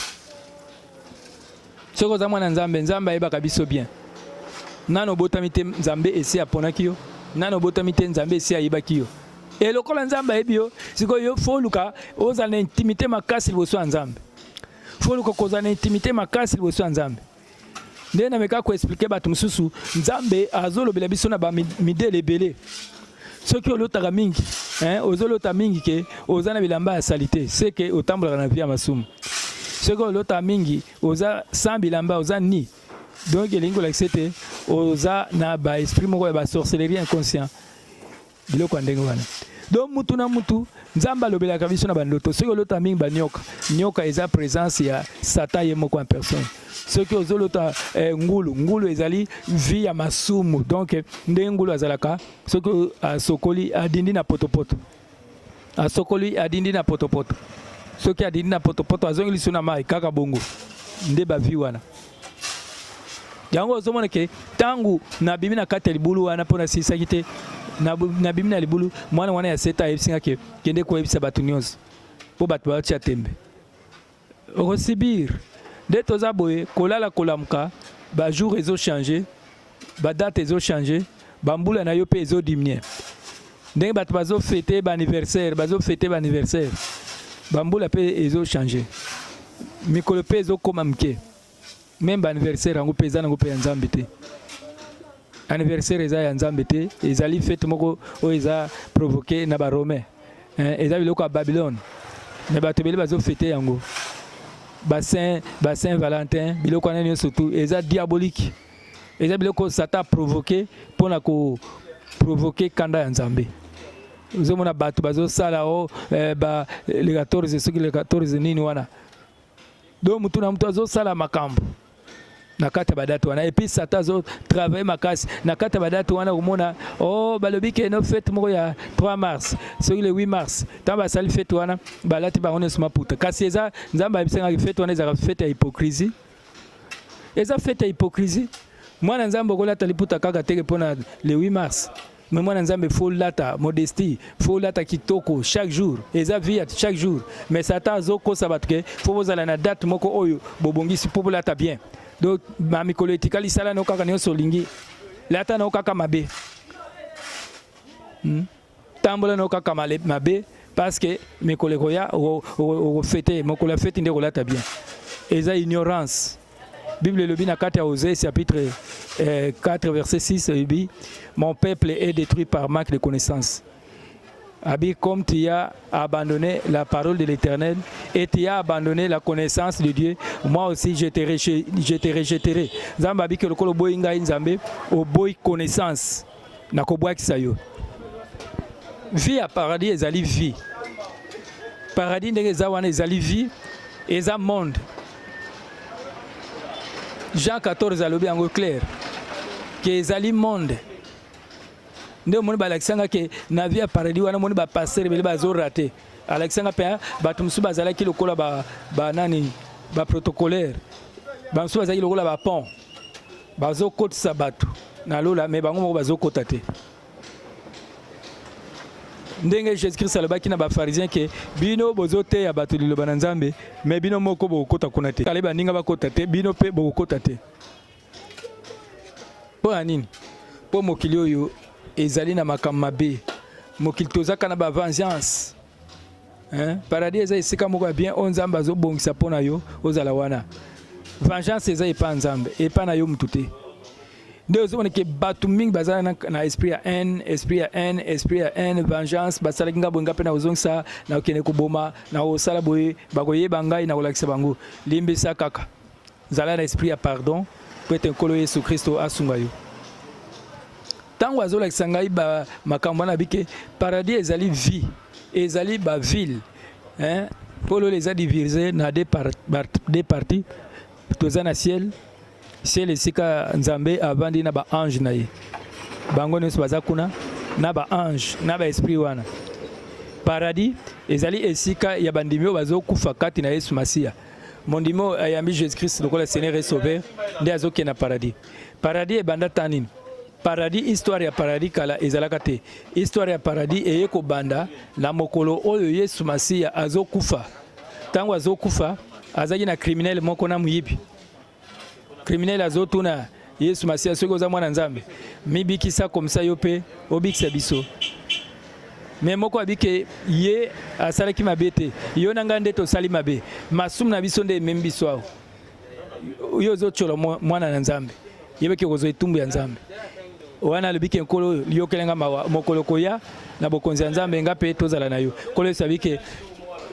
Soki oza mwana Nzambe, Nzambe ayebaka biso bien. Nano obotami te, Nzambe esi aponaki yo. Nano obotami te, Nzambe esi ayebaki yo. E lokola Nzambe ayebi yo, sikoyo yo faut oluka ozala na intimité makasi liboso ya Nzambe. Faut oluka kozala na intimité makasi liboso ya Nzambe. Nde nameka koexpliquer bato mosusu, Nzambe azolobela biso na bamidele ebele. Soki olotaka mingi, hein, ozolota mingi ke oza na bilamba ya saleté, c'est que otambolaka na vie ya masumu. Soki olotaka mingi oza sans bilamba, oza ni, donc elingi kolakisa ete oza na baesprit moko ya basorcellerie inconscient, biloko ya ndenge wana. Donc mutu na mutu, Nzambe alobelaka biso na bandoto. Soki olota mingi banyoka, nyoka eza présence ya Satan ye moko en personne. Soki ozolota ngulu, ngulu ezali vie ya masumu. Donc ndenge ngulu azalaka, soki asokoli, adindi na potopoto. Asokoli, adindi na potopoto. Soki adindi na potopoto, azongi lisusu na mai kaka bongo. Nde ba vie wana. Yango ozomona ke ntango nabimi na kati ya libulu wana mpo nasilisaki te, nabimi na libulu, mwana wana ya seta ayebisi nga ke kende koyebisa bato nyonso mpo bato batia tembe. Okosibir nde toza boye, kolala kolamuka, ba jour ezo changer, ba date ezo changer, ba mbula na yo mpe ezo diminuer. Ndenge bato bazo fete ba anniversaire, bazo fete ba anniversaire, ba mbula mpe ezo changer, mikolo mpe ezokoma mike. Meme ba anniversaire yango mpe eza nango mpe ya Nzambe te. Anniversaire eza ya Nzambe te, ezali fete moko oyo eza provoqué na ba Romains. Eh, eza biloko ya Babylone. Mais bato ebele bazo fete yango. Ba Saint, ba Saint Valentin, biloko wana nyonso tout eza diabolique. Eza biloko Satan provoqué pona ko provoquer kanda ya Nzambe. Ozomona bato bazosala o eh, ba le 14 soki le 14 nini wana. Donc mutu na mutu azosala makambo na kati ya badate wana, epuis satan azo travaille makasi na kati ya badate wana. Komona oh, balobi ke no fete moko ya 3 mars soki le 8 mars, ntango basali fete wana balati bango nyonso maputa, kasi eza Nzambe ayebisangaki fete wana ezalaka fete ya hypocrisie, eza fete ya hypocrisie. Mwana Nzambe okolata liputa kaka teke mpona le 8 mars, mais mwana Nzambe faut lata modestie, faut lata kitoko chaque jour, eza vie ya chaque jour. Mais Satan azokosa bato ke faut bozala na date moko oyo bobongisi mpo bolata bien. Donc ba mikolo etikali, sala no kaka nyonso olingi, lata no kaka mabe, Tambola no kaka mabe, parce que mikolo ekoya okofete, mokolo ya feti nde kolata bien. Eza ignorance. Bible elobi na kati ya Osée chapitre 4 verset 6, elobi: mon peuple est détruit par manque de connaissance. Abi, comme tu as abandonné la parole de l'Éternel et tu as abandonné la connaissance de Dieu, moi aussi je te rejetterai. Nzambe abi ke lokola oboyi ngai Nzambe, oboyi connaissance, nakobwakisa yo. Vie ya paradis ezali vie. Paradis ndenge eza wana ezali vie, eza monde. Jean 14 alobi yango clair ke ezali monde. Nde omoni balakisanga ke na vie ya paradis wana, omoni bapasteur ebele bazorater. Alakisanga mpe bato mosusu bazalaki lokola banani, baprotocolaire, bamosusu bazalaki lokola bapont, bazokotisa bato na lola, me bango moko bazokota te. Ndenge Jésus Christ alobaki na bapharisien ke bino bozoteya bato liloba na Nzambe, me bino moko bokokota kuna te. Kale baninga bakota te, bino mpe bokokota te. Mpo na nini? Mpo mokili oyo ezali na makambo mabe. Mokili tozaka na bavengeance, hein? Paradis eza esika moko ya bien oyo Nzambe azobongisa mpo na yo ozala wana. Vengeance eza epa Nzambe, epa na yo mutu te. Nde ozomona ke bato mingi baza na esprit ya haine, esprit ya haine, esprit ya haine, vengeance. Basalaki nga boye, nga mpe nakozongisa, nakokende koboma, nakosala boye, bakoyeba ngai, nakolakisa bango. Limbisa kaka, zala na esprit ya pardon po ete Nkolo Yesu Kristo asunga yo. Ntango azolakisa ngai makambo wana, bike paradis ezali vie, ezali baville, hein? Mpo lola eza divisé na deux parties. Toza na ciel. Ciel esika Nzambe avandi na baange na ye, bango nyonso baza kuna na baange na baesprit wana. Paradis ezali esika ya bandimi oyo bazokufa kati na Yesu Masiya. Mondimi oyo ayambi Jésus Christ lokola Seigneur et Sauveur nde azokende na paradis. Paradis ebanda ta nini? Paradis, histoire ya paradis kala ezalaka te. Histoire ya paradis eye kobanda na mokolo oyo Yesu Masiya azokufa. Ntango azokufa, azalaki na criminel moko na moyibi. Criminel azotuna Yesu Masiya: soki oza mwana Nzambe, mibikisa, komisa yo mpe obikisa biso. Me moko abike ye asalaki mabe te, yo na ngai nde tosali mabe, masumu na biso nde ememi biso awa. Yo ozotyola mwana na Nzambe, yebaki okozwa etumbu ya Nzambe. Wana alobi ke: Nkolo oyo, yokelenga mawa, mokolo koya na bokonzi ya Nzambe, nga mpe tozala na yo. Nkolo Yesu abike: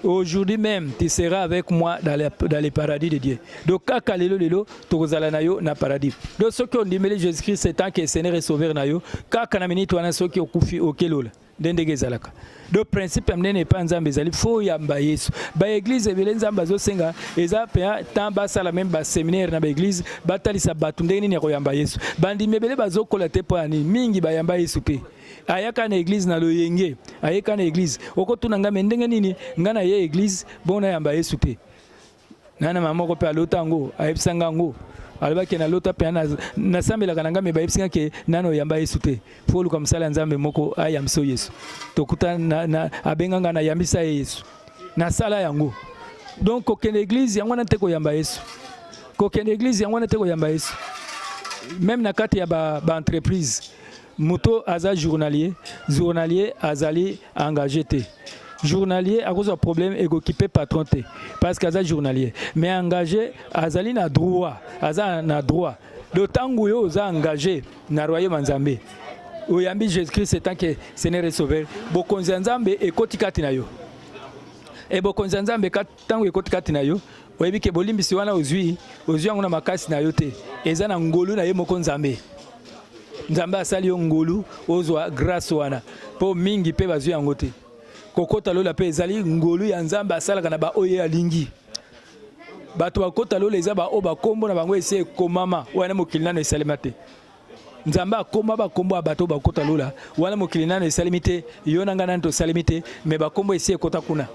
aujourd'hui même tu seras avec moi dans le paradis de Dieu. Donc kaka lelo lelo tokozala na yo na paradis. Donc soki ondimeli Jésus Christ tant que Seigneur et Sauveur na yo, kaka na minute wana soki okufi, okelola. Nde ndenge ezalaka. Donc principe ya monene epai Nzambe ezali fo oyamba Yesu. Baeglize ebele, Nzambe azosenga, eza mpenza temps basala même baséminaire na baeglize, batalisa bato ndenge nini ya koyamba Yesu. Bandimi ebele bazokola te mpo ya nini? Mingi bayamba Yesu te. Ayaka na église na loyenge, ayeka na église. Okotuna ngai, me ndenge nini ngai na ye église bongo nayamba Yesu te? Ngai na mama moko mpe alota yango, ayebisa ngai yango, alobaki nalota mpe nasambelaka na ngai, me bayebisi ngai ke nano oyamba Yesu te, fo oluka mosala ya Nzambe moko ayambisa Yesu. Tokuta abenga ngai, nayambisa ye Yesu, nasala yango. Donc kokende église yango wana te koyamba Yesu, kokende église yango wana te koyamba Yesu. Même na kati ya ba entreprise, moto aza journalier, journalier azali engagé te. Journalier akozwa problème, ekoki mpe patron te, parce que aza journalier. Mais engagé azali na droit, aza na droit. Donc ntango oyo oza engagé na royaume ya Nzambe, oyambi Jésus Christ en tant que Seigneur et Sauveur, bokonzi ya Nzambe ekoti kati na yo. E bokonzi ya Nzambe ntango ekoti kati na yo, oyebi ke bolimbisi wana ozwi, ozwi yango na makasi na yo te, eza na ngolu na ye moko Nzambe. Nzambe asali yo ngolu, ozwa grâce wana, mpo mingi mpe bazwi yango te. Kokota lola mpe ezali ngolu ya Nzambe asalaka na baoyo ye alingi. Bato bakota lola eza baoyo bakombo na bango esi ekomama wana mokili nano esalema te. Nzambe akoma bakombo ya bato bakota lola wana mokili nano esalemi te. Yo na ngai nano tosalemi te, me bakombo esi ekota kuna.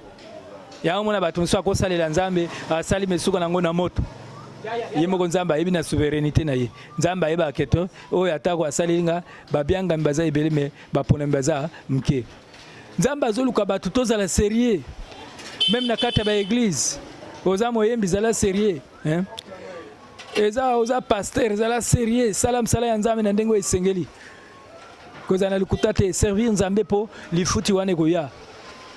Yango mona bato mosusu akosalela Nzambe, asali, mesuka nango na moto. Ye moko Nzambe ayebi na souveraineté na ye. Nzambe ayebaka ke to oyo atako asaleli nga, babiangami baza ebele, me baponami baza mke. Nzambe azoluka bato tozala sérieux, même na kati ya baéglise. Oza moyembi, zala sérieux, hein? Eza oza pasteur, ezala sérieux, sala mosala ya Nzambe na ndenge oyo esengeli, kozala na likuta te. Servir Nzambe mpo lifuti wana ekoya.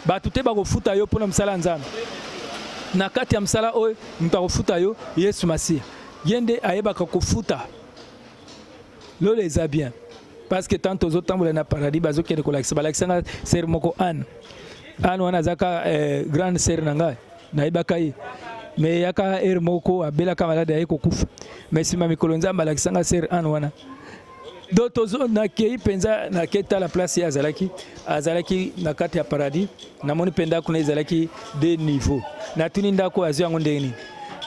Bato te bakofuta yo mpona mosala ya Nzambe. Na kati ya mosala oyo, moto akofuta yo Yesu Masiya. Ye nde ayebaka kofuta. Lola eza bien, parce que tant tozotambola na paradis, bazokende kolakisa, balakisanga sœur moko, Anne. Anne wana azaka grande sœur na ngai, nayebaka ye, me eyaka heure moko abelaka malade, aye kokufa. Me nsima mikolo, Nzambe alakisanga sœur Anne wana. Donc tozo nakei mpenza, nakei tala place ye azalaki. Azalaki na kati ya paradis. Namoni mpe ndako na ezalaki de niveau. Natuni ndako azwi yango ndenge nini.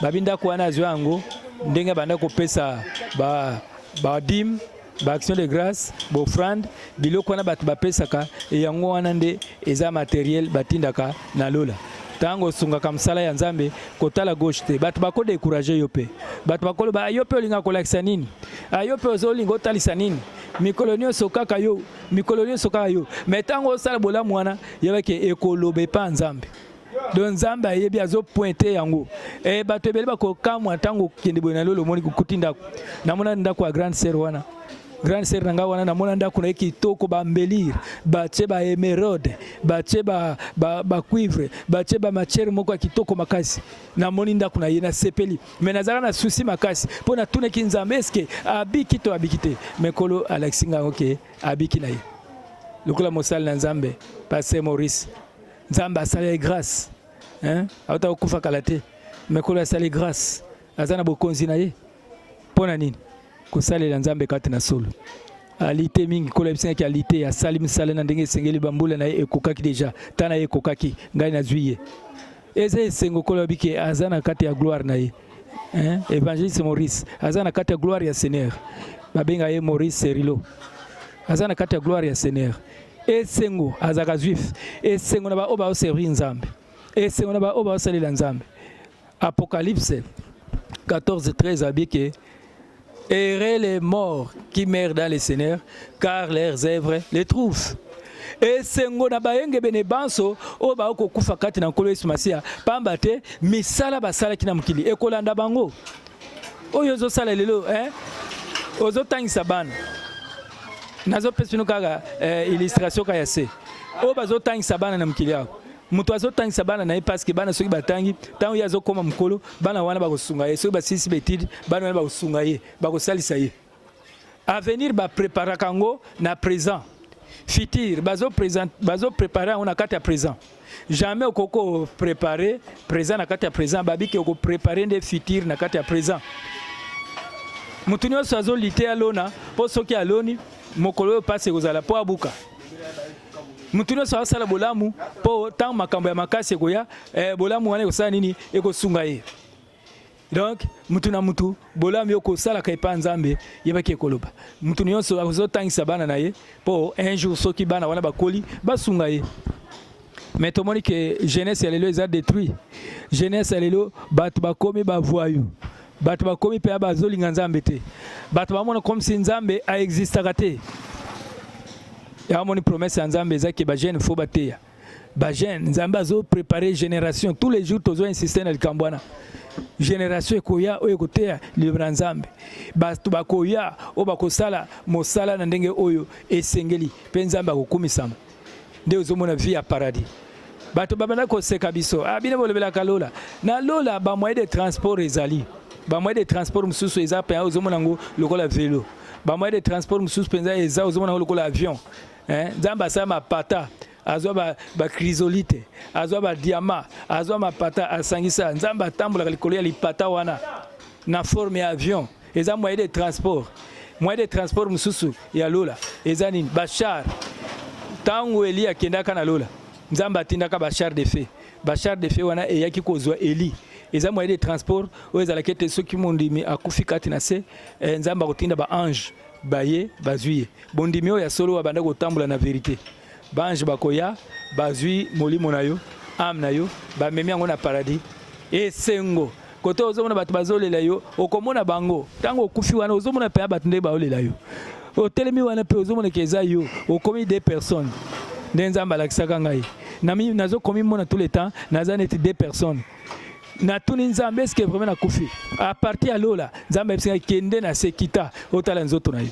Babi ndako wana azwi yango ndenge abanda kopesa ba dîme, ba action de grâce, baoffrande, biloko wana bato bapesaka. Yango wana nde eza matériel batindaka na lola. Ntango osungaka mosala ya Nzambe, kotala gauche te. Bato bakodécourager yo mpe bato bakoloba: "Yo mpe olinga kolakisa nini? Yo mpe ozolinga otalisa nini? Mikolo nyonso kaka yo, mikolo nyonso kaka yo." Me ntango osala bolamu wana, yebaki ekoloba epa Nzambe. Donc Nzambe ayebi, azopointer yango. E bato ebele bakokamwa ntango okende boye na lolo, omoni kokuti ndako. Namona ndako ya grande sœur wana, grande sœur na ngai wana. Namona ndako na ye kitoko, baembellir, batie baémeraude, batie bacuivre, batie bamatière moko ya kitoko makasi. Namoni ndako na ye, nasepeli, me nazalaka na souci makasi mpo natunaki Nzambe: eske abiki to abiki te? Me Nkolo alakisi ngai oke abiki na ye lokola mosali na Nzambe, pasteur Maurice. Nzambe asali ye grâce, hein? Auta kokufa kala te, me Nkolo asali grâce, aza na bokonzi na ye. Mpo na nini? Kosalela Nzambe kati na solo. Ali te mingi, Nkolo ayebisaki ali te, asali misala na ndenge esengeli. Bambula na ye ekokaki déjà, ta na ye ekokaki, ngai nazwi ye. Eza esengo. Nkolo alobi ke aza na kati ya gloire na ye, hein? Évangéliste Maurice aza na kati ya gloire ya Seigneur. Babenga ye Maurice Serilo, aza na kati ya gloire ya Seigneur. Esengo, azalaka juif. Esengo na baoyo baoservir Nzambe, esengo na baoyo baosalela Nzambe. Apocalypse 14 13 alobi ke: "Heureux les morts qui meurent dans le Seigneur, car leurs œuvres les trouvent." Esengo na bayengebene banso oyo bakokufa kati na Nkolo Yesu Masiya, pamba te misala basalaki na mokili ekolanda bango. Oyo ozosala lelo, hein? Ozotangisa bana, nazopesa bino kaka illustration kaka ya se oyo bazotangisa bana na mokili awa. Moto azotangisa bana na ye parce que bana soki batangi, ntango ye azokóma mokolo, bana wana bakosunga ye. Soki basilisi baétude, bana wana bakosunga ye, bakosalisa ye. Avenir bapreparaka yango na présent. Futur bazoprépare yango na kati ya présent. Jamais okoki koprépare présent na kati ya présent. Babiki okoprépare nde futur na kati ya présent. Motu nyonso azolite, alona, mpo soki aloni, mokolo oyo mpasi ekozala mpo abuka. Motu nyonso asala bolamu mpo ntango makambo ya makasi ekoya, bolamu wana ekosala nini? Ekosunga ye. Donc mutu na mutu bolamu yo kosalaka epa Nzambe, yebaki ekoloba mutu nyonso azotangisa bana na ye mpo un jour soki bana wana bakoli, basunga ye. Mais tomoni ke jeunesse ya lelo eza détruit. Jeunesse ya lelo, bato bakomi bavoyous, bato bakomi mpe bazolinga Nzambe te, bato bamona comme si Nzambe aexistaka te. Yamoni promesse ya Nzambe eza ke bajeunes faut bateya bajeunes. Nzambe azoprépare génération. Tous les jours tozo insiste na likambo wana. Génération ekoya oyo ekoteya liloba na Nzambe, bato bakoya oyo bakosala mosala na ndenge oyo esengeli, mpe Nzambe akokumisama. Nde ozomona vie ya paradis. Bato babanda koseka biso: ah, bino bolobelaka lola. Na lola bamoyen de transport ezali. Bamoyen de transport mosusu eza mpenza ozomona yango lokola vélo. Bamoyen de transport mosusu mpenza eza, ozomona yango lokola avion. Nzambe asala mapata, azwa bachrysolite, azwa badiamant, azwa mapata, asangisa. Nzambe atambolaka likolo ya lipata wana na forme ya avion. Eza moyen de transport. Moyen de transport mosusu ya lola eza nini? Bachar. Ntango Eli akendaka na lola, Nzambe atindaka bachar de feu. Bachar de feu wana eyaki kozwa Eli. Eza moyen de transport oyo ezalaki ete soki mondimi akufi kati na se, Nzambe akotinda baange baye bazwi ye. Bondimi oyo ya solo abanda kotambola na vérité, baange bakoya, bazwi molimo na yo, âme na yo, bamemi yango na paradis. Esengo kote ozomona bato bazolela yo, okomona bango ntango okufi wana. Ozomona mpenza bato nde baolela yo, otelemi wana mpe ozomona ke eza yo, okomi deux personnes. Nde Nzambe alakisaka ngai, nazokomi mona tout le temps naza neti deux personnes. Natuni Nzambe: est-ce vraiment nakufi? À partir ya lola, Nzambe ayebisi ngai: kende na se, kita, otala nzoto na yo.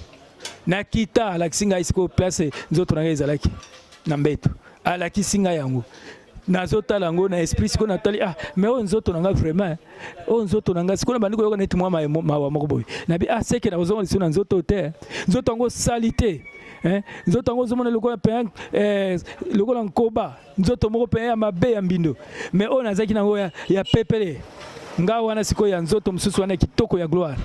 Nakita, alakisi ngai sikoyo place nzoto na ngai ezalaki na mbeto. Alakisi ngai yango, nazotala yango na esprit. Sikoyo natali: ah, mais oyo nzoto na ngai vraiment, oyo nzoto na ngai. Sikoyo nabandi koyoka neti mwa mawa moko boye. Nabi: ah, seke nakozonga lisusu na nzoto te. Nzoto yango osali te. Nzoto yango ozomona lokola mpenza lokola nkoba, nzoto moko mpenza ya mabe, ya mbindo. Mais oyo nazalaki nango ya pepele nga wana, sikoyo ya nzoto mosusu wana ya kitoko, ya gloire.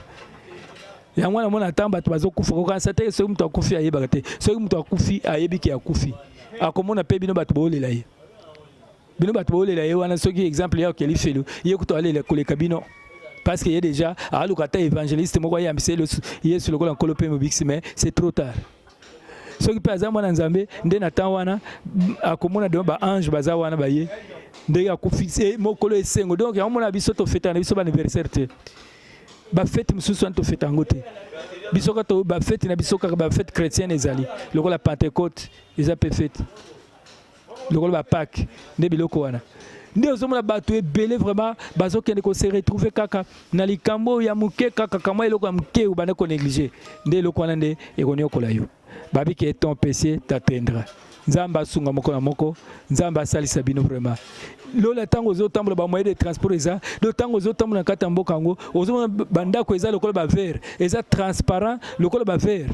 Yango wana mona ntango bato bazokufa, kokanisa te soki moto akufi ayebaka te. Soki moto akufi, ayebi ke akufi, akomona mpe bino bato boolela ye. Bino bato boolela ye wana, soki exemple ya okeli felu, ye kutu alela koleka bino, parce que ye déjà aluka ata évangéliste moko ayambisa Yesu lokola Nkolo mpe Mobikisi, mais c'est trop tard. Soki mpe aza mwana Nzambe, nde na temps wana akomona donc baange baza wana baye ndenge akufi mokolo esengo. Donc yango mona biso tofeta na biso baanniversaire te. Bafete mosusu wana tofeta yango te. Biso kaka bafete na biso, kaka bafete chrétienne ezali lokola Pentecôte, eza mpe fete lokola bapâques. Nde biloko wana nde ozomona bato ebele vraiment bazokende kose retrouver kaka na likambo ya moke, kaka kamwa eloko ya moke obanda konéglige, nde eloko wana nde ekoniokola yo. Babiki ton péché t'atteindra. Nzambe asunga moko na moko, Nzambe asalisa bino vraiment. Lola, ntango ozotambola, bamoyen de transport eza do. Ntango ozotambola na kati ya mboka yango, ozomona bandako eza lokola baverre, eza transparent lokola baverre.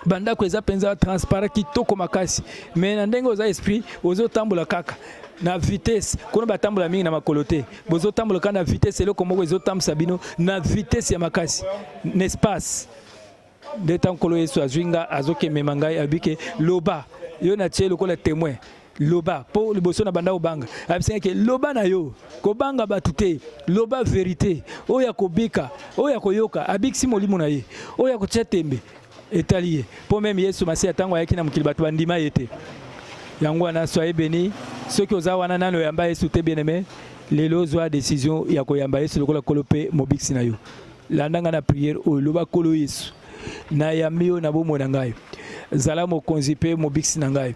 Bandako eza mpenza transparent, kitoko makasi. Mais na ndenge oza esprit, ozotambola kaka na vitesse. Kuna batambola mingi na makolo te, bozotambola kaka na vitesse. Eloko moko ezotambwisa bino na vitesse ya makasi na espace. Nde ntango Nkolo Yesu azwi nga, azokemema ngai, abike: loba, yo natie lokola témoin, loba. Mpo liboso na banda kobanga, abisengaki: loba na yo, kobanga bato te, loba vérité. Oyo ya kobika, oyo ya koyoka, abikisi molimo na ye. Oyo ya kotia tembe, etali ye. Mpo même Yesu Masiya, ntango ayaki na mokili, bato bandima ye te. Yango wana, soyez béni. Soki oza wana nano oyamba Yesu te, bien aimé, lelo ozwa décision ya koyamba Yesu lokola Nkolo mpe Mobikisi na yo. Landa ngai na prière oyo. Loba: Nkolo Yesu, nayambi yo na bomoi na ngai, zala mokonzi mpe mobikisi na ngai.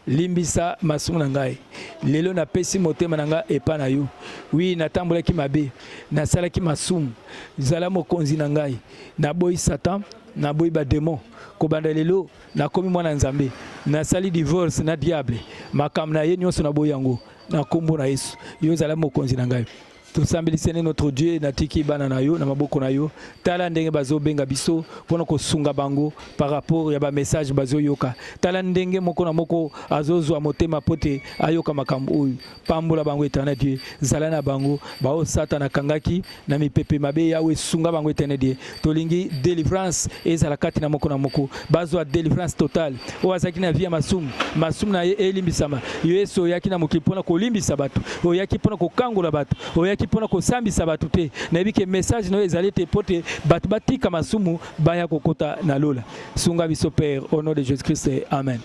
Limbisa masumu na ngai. Lelo napesi motema na ngai epa na yo. Oui, natambolaki mabe, nasalaki masumu. Zala mokonzi na ngai. Naboyi Satan, naboyi badémon. Kobanda lelo nakomi mwana Nzambe. Nasali divorce na diable, makambo na ye nyonso naboyi yango na nkombo na Yesu. Yo ozala mokonzi na ngai. Tosambeli: Seigneur notre Dieu, natiki bana na yo na maboko na yo. Tala ndenge bazobenga biso mpona kosunga bango par rapport ya bamessage bazoyoka. Tala ndenge moko na moko azozwa motema po te ayoka makambo oyo. Pambola bango, Éternel Dieu, zala na bango. Bao Satana akangaki na mipepe mabe, Yawe, esunga bango, Éternel Dieu. Tolingi délivrance ezala kati na moko na moko, bazwa délivrance totale. Oyo azalaki na vie ya masumu, masumu na ye elimbisama. Yo Yesu oyaki na mokili mpona kolimbisa bato, oyaki mpona kokangola bato, oyaki. Oyaki mpo na kosambisa bato te. Nayebi ke message na yo ezali ete mpo te bato batika masumu baya kokota na lola. Sunga biso Père, au nom de Jésus-Christ, amen.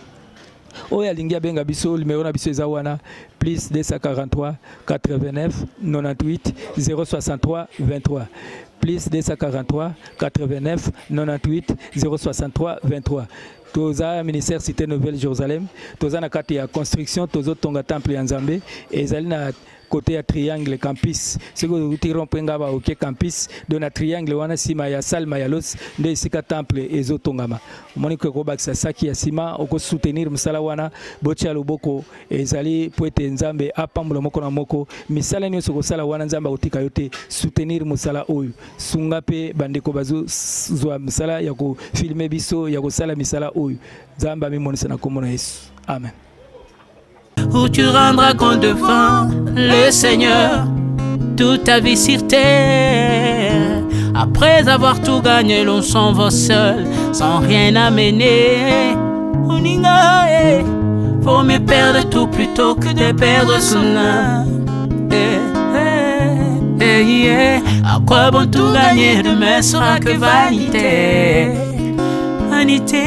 Oyo alingi abenga biso, numero na biso eza wana plus 243 89 98 063 23 plus 243 89 98 063 23. Toza ministère Cité Nouvelle Jérusalem, toza na kati ya construction, tozotonga temple ya Nzambe, ezali na côté ya triangle campus. Soki outi rond-point Ngaba oke campus, donc na triangle wana nsima ya salle Mayalos nde esika temple ezotongama. Omoni ke okobakisa saki ya ciment, okosoutenir mosala wana, botia loboko, ezali po ete Nzambe apambola moko na moko. Misala nyonso kosala wana Nzambe akotika yo te. Soutenir mosala oyo, sunga mpe bandeko bazozwa mosala ya kofilme biso, ya kosala misala oyo. Nzambe amimonisa na kombo na Yesu, amen. Où tu rendras compte devant le Seigneur toute ta vie sur terre. Après avoir tout gagné, l'on s'en va seul, sans rien amener. Moninga, eh, vaut mieux perdre tout plutôt que de perdre son âme. Eh, eh, eh, yeah. À quoi bon tout gagner, demain sera que vanité. Vanité.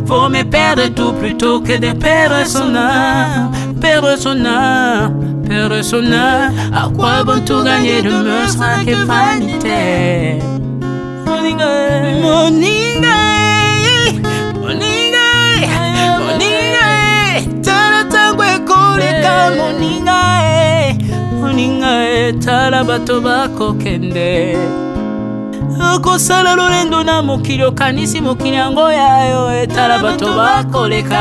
Vaut mieux perdre tout plutôt que de perdre son âme. Perdre son âme, perdre son âme. À quoi bon tout gagner, demain sera que vanité. Moninga, moninga, moninga, moninga, tala tango ekoleka, moninga, moninga, tala bato bakokende. Okosala lolendo na mokili, okanisi mokili yango ya yo, etala bato bakoleka.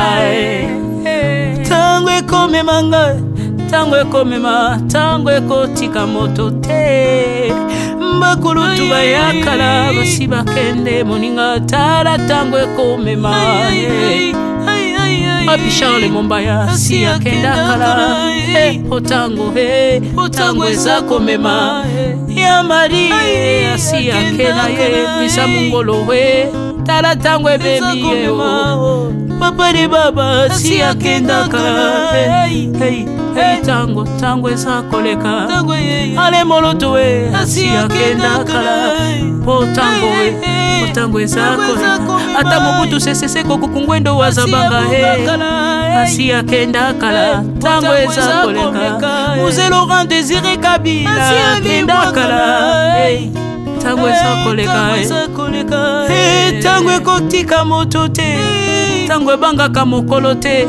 Ntango ekomema ngai, ntango ekomema, ntango ekotika moto te. Bakulutu bayakala basi bakende, moninga, tala ntango ekomema. Papi Charles Mombaya si akenda kala, po ntango, ntango eza komema. Ya Marie asi akenda ye, misa mongolo we, tala ntango ebemi ye. Papa de baba si akenda kala, ntango, ntango eza koleka. Ale moloto we asi akenda kala, po ntango we, po ntango eza koleka. Ata Mobutu Sese Seko Kuku Ngwendo wazabanga he asi akenda kala, ntango eza koleka. Mzee Laurent Désiré Kabila akenda kala, ntango eza koleka. Ntango ekotika moto te, ntango ebangaka mokolo te.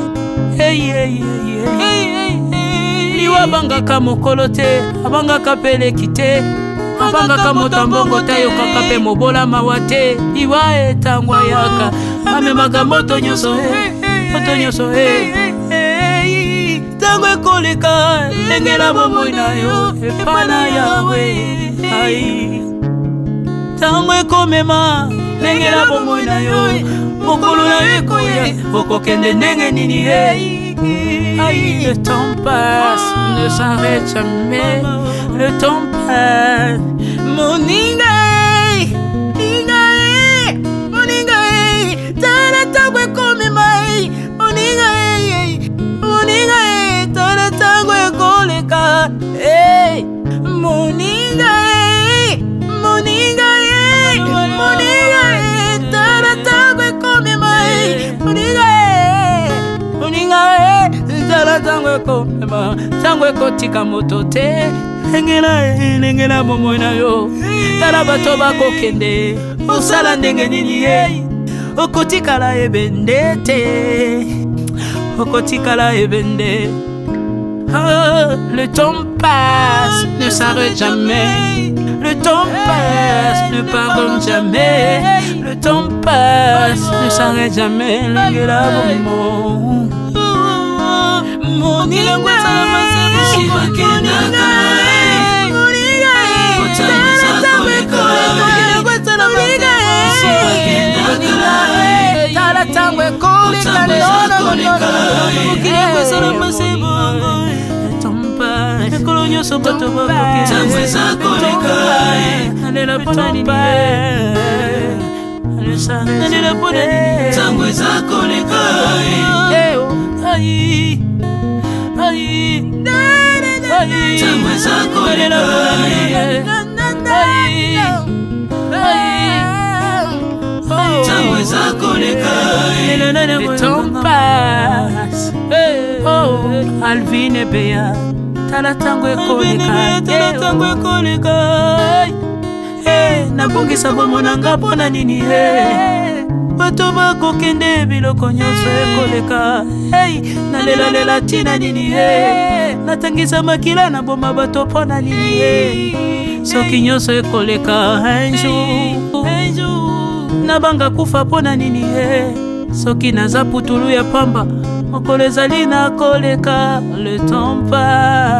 Liwa abangaka mokolo te, abangaka peleki te, abangaka moto ya mbongo te, ayokaka mpe mobola mawa te. Liwa etango ayaka amemaka moto nyonso, moto nyonso. Ntango ekoleka, lengela bomoi na yo epa na Yawe. Ai, ntango ekomema, lengela bomoi na yo, mokolo na yo ekoya, okokende ndenge nini ye? Aïe, le temps passe, ne s'arrête jamais. Le temps passe. Moninga, moninga, moninga, tala tango ekomema. Moninga, moninga, tala tango ekoleka. Moninga, moninga, moninga, tala tango ekomema. Moninga, moninga, tala ntango ekomema, ntango ekotika moto te. Lengela, lengela bomoi na yo, tala bato bakokende, osala ndenge nini ye? Okotikala ebende te, okotikala ebende. Oh, le temps passe, ne s'arrête jamais. Le temps passe, ne pardonne jamais. Le temps passe, ne s'arrête jamais. Lengela bomoi. Moninga, tala ntango ekoleka, mokili yango esala masebongo, mikolo nyonso bato bakokenalela mpona nini? Nalela mpona nini? Ntango eza koleka. Ai, ai. Ntango eza koleka. Ntango eza koleka. Le temps passe. Oh, Alvine Beya, tala ntango ekoleka, tala ntango ekoleka. Nabongisa bomoi na nga mpo na nini? Bato bakokende, biloko nyonso ekoleka. Hey, nalelalela ntina nini? Natangisa makila, naboma bato mpo na nini? Soki nyonso ekoleka un jour, nabanga kufa mpo na nini? Soki naza putulu ya pamba, mokolo ezali nakoleka. Le temps passe.